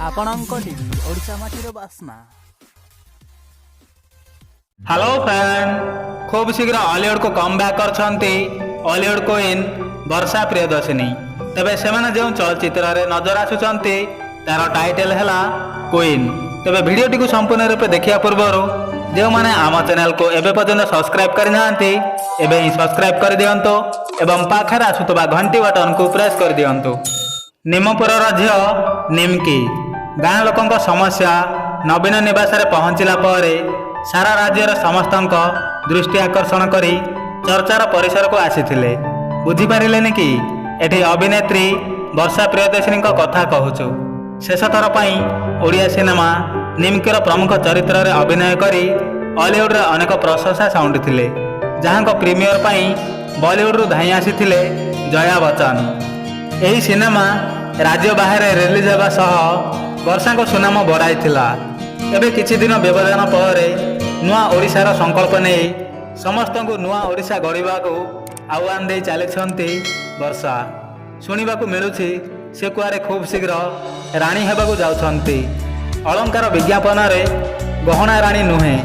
ଆପଣଙ୍କ ଟିଭି, ଓଡ଼ିଶା ମାଟିର ବାସ୍ନା। ହ୍ୟାଲୋ ଫ୍ରେଣ୍ଡ, ଖୁବ୍ ଶୀଘ୍ର ଅଲିଉଡ଼କୁ କମ୍ ବ୍ୟାକ୍ କରିଛନ୍ତି ଅଲିଉଡ଼ କୁଇନ୍ ବର୍ଷା ପ୍ରିୟଦର୍ଶିନୀ। ତେବେ ସେମାନେ ଯେଉଁ ଚଳଚ୍ଚିତ୍ରରେ ନଜର ଆସୁଛନ୍ତି, ତାର ଟାଇଟେଲ୍ ହେଲା କୁଇନ୍। ତେବେ ଭିଡ଼ିଓଟିକୁ ସମ୍ପୂର୍ଣ୍ଣ ରୂପେ ଦେଖିବା ପୂର୍ବରୁ ଯେଉଁମାନେ ଆମ ଚ୍ୟାନେଲକୁ ଏବେ ପର୍ଯ୍ୟନ୍ତ ସବସ୍କ୍ରାଇବ୍ କରିନାହାନ୍ତି, ଏବେ ହିଁ ସବସ୍କ୍ରାଇବ୍ କରିଦିଅନ୍ତୁ ଏବଂ ପାଖରେ ଆସୁଥିବା ଘଣ୍ଟି ବଟନକୁ ପ୍ରେସ୍ କରିଦିଅନ୍ତୁ। ନିମପୁରର ଝିଅ ନିମ୍କି ଗାଁ ଲୋକଙ୍କ ସମସ୍ୟା ନବୀନ ନିବାସରେ ପହଞ୍ଚିଲା ପରେ ସାରା ରାଜ୍ୟର ସମସ୍ତଙ୍କ ଦୃଷ୍ଟି ଆକର୍ଷଣ କରି ଚର୍ଚ୍ଚାର ପରିସରକୁ ଆସିଥିଲେ। ବୁଝିପାରିଲେନି କି? ଏଠି ଅଭିନେତ୍ରୀ ବର୍ଷା ପ୍ରିୟଦର୍ଶିନୀଙ୍କ କଥା କହୁଛୁ। ଶେଷଥର ପାଇଁ ଓଡ଼ିଆ ସିନେମା ନିମ୍କିର ପ୍ରମୁଖ ଚରିତ୍ରରେ ଅଭିନୟ କରି ଅଲିଉଡ଼ରେ ଅନେକ ପ୍ରଶଂସା ସାଉଁଟିଥିଲେ, ଯାହାଙ୍କ ପ୍ରିମିୟର ପାଇଁ ବଲିଉଡ଼ରୁ ଧାଇଁ ଆସିଥିଲେ ଜୟା ବଚ୍ଚନ। ଏହି ସିନେମା ରାଜ୍ୟ ବାହାରେ ରିଲିଜ୍ ହେବା ସହ ବର୍ଷାଙ୍କ ସୁନାମ ବଢ଼ାଇଥିଲା। ଏବେ କିଛି ଦିନ ବ୍ୟବଧାନ ପରେ ନୂଆ ଓଡ଼ିଶାର ସଂକଳ୍ପ ନେଇ ସମସ୍ତଙ୍କୁ ନୂଆ ଓଡ଼ିଶା ଗଢ଼ିବାକୁ ଆହ୍ୱାନ ଦେଇ ଚାଲିଛନ୍ତି ବର୍ଷା। ଶୁଣିବାକୁ ମିଳୁଛି, ସେ କୁଆଡ଼େ ଖୁବ୍ ଶୀଘ୍ର ରାଣୀ ହେବାକୁ ଯାଉଛନ୍ତି। ଅଳଙ୍କାର ବିଜ୍ଞାପନରେ ଗହଣା ରାଣୀ ନୁହେଁ,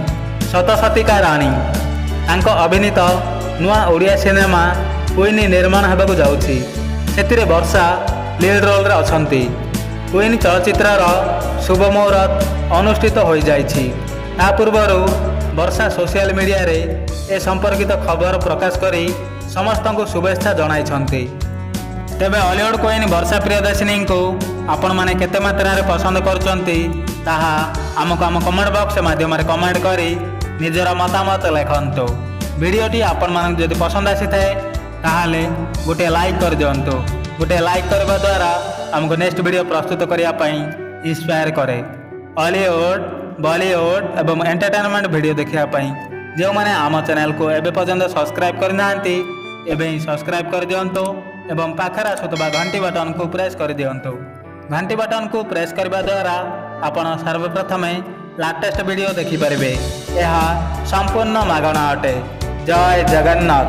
ସତସତିକା ରାଣୀ। ତାଙ୍କ ଅଭିନୀତ ନୂଆ ଓଡ଼ିଆ ସିନେମା କୁଇନ୍ ନିର୍ମାଣ ହେବାକୁ ଯାଉଛି। ସେଥିରେ ବର୍ଷା ଲିଡ୍ ରୋଲରେ ଅଛନ୍ତି। କୁଇନ୍ ଚଳଚ୍ଚିତ୍ରର ଶୁଭ ମୁହୂର୍ତ୍ତ ଅନୁଷ୍ଠିତ ହୋଇଯାଇଛି। ତା ପୂର୍ବରୁ ବର୍ଷା ସୋସିଆଲ ମିଡ଼ିଆରେ ଏ ସମ୍ପର୍କିତ ଖବର ପ୍ରକାଶ କରି ସମସ୍ତଙ୍କୁ ଶୁଭେଚ୍ଛା ଜଣାଇଛନ୍ତି। ତେବେ ଅଲିଉଡ଼ କୁଇନ୍ ବର୍ଷା ପ୍ରିୟଦର୍ଶିନୀଙ୍କୁ ଆପଣମାନେ କେତେ ମାତ୍ରାରେ ପସନ୍ଦ କରୁଛନ୍ତି, ତାହା ଆମକୁ ଆମ କମେଣ୍ଟ ବକ୍ସ ମାଧ୍ୟମରେ କମେଣ୍ଟ କରି ନିଜର ମତାମତ ଲେଖନ୍ତୁ। ଭିଡ଼ିଓଟି ଆପଣମାନଙ୍କୁ ଯଦି ପସନ୍ଦ ଆସିଥାଏ, ତାହେଲେ ଗୋଟିଏ ଲାଇକ୍ କରିଦିଅନ୍ତୁ। ଗୋଟିଏ ଲାଇକ୍ କରିବା ଦ୍ୱାରା ଆମକୁ ନେକ୍ସଟ ଭିଡ଼ିଓ ପ୍ରସ୍ତୁତ କରିବା ପାଇଁ ଇନ୍ସପାୟାର କରେ। ଅଲିଉଡ଼, ବଲିଉଡ଼ ଏବଂ ଏଣ୍ଟରଟେନମେଣ୍ଟ ଭିଡ଼ିଓ ଦେଖିବା ପାଇଁ ଯେଉଁମାନେ ଆମ ଚ୍ୟାନେଲକୁ ଏବେ ପର୍ଯ୍ୟନ୍ତ ସବସ୍କ୍ରାଇବ୍ କରିନାହାନ୍ତି, ଏବେ ହିଁ ସବସ୍କ୍ରାଇବ୍ କରିଦିଅନ୍ତୁ ଏବଂ ପାଖରେ ଆସୁଥିବା ଘଣ୍ଟି ବଟନକୁ ପ୍ରେସ୍ କରିଦିଅନ୍ତୁ। ଘଣ୍ଟି ବଟନକୁ ପ୍ରେସ୍ କରିବା ଦ୍ୱାରା ଆପଣ ସର୍ବପ୍ରଥମେ ଲାଟେଷ୍ଟ ଭିଡ଼ିଓ ଦେଖିପାରିବେ। ଏହା ସମ୍ପୂର୍ଣ୍ଣ ମାଗଣା ଅଟେ। ଜୟ ଜଗନ୍ନାଥ।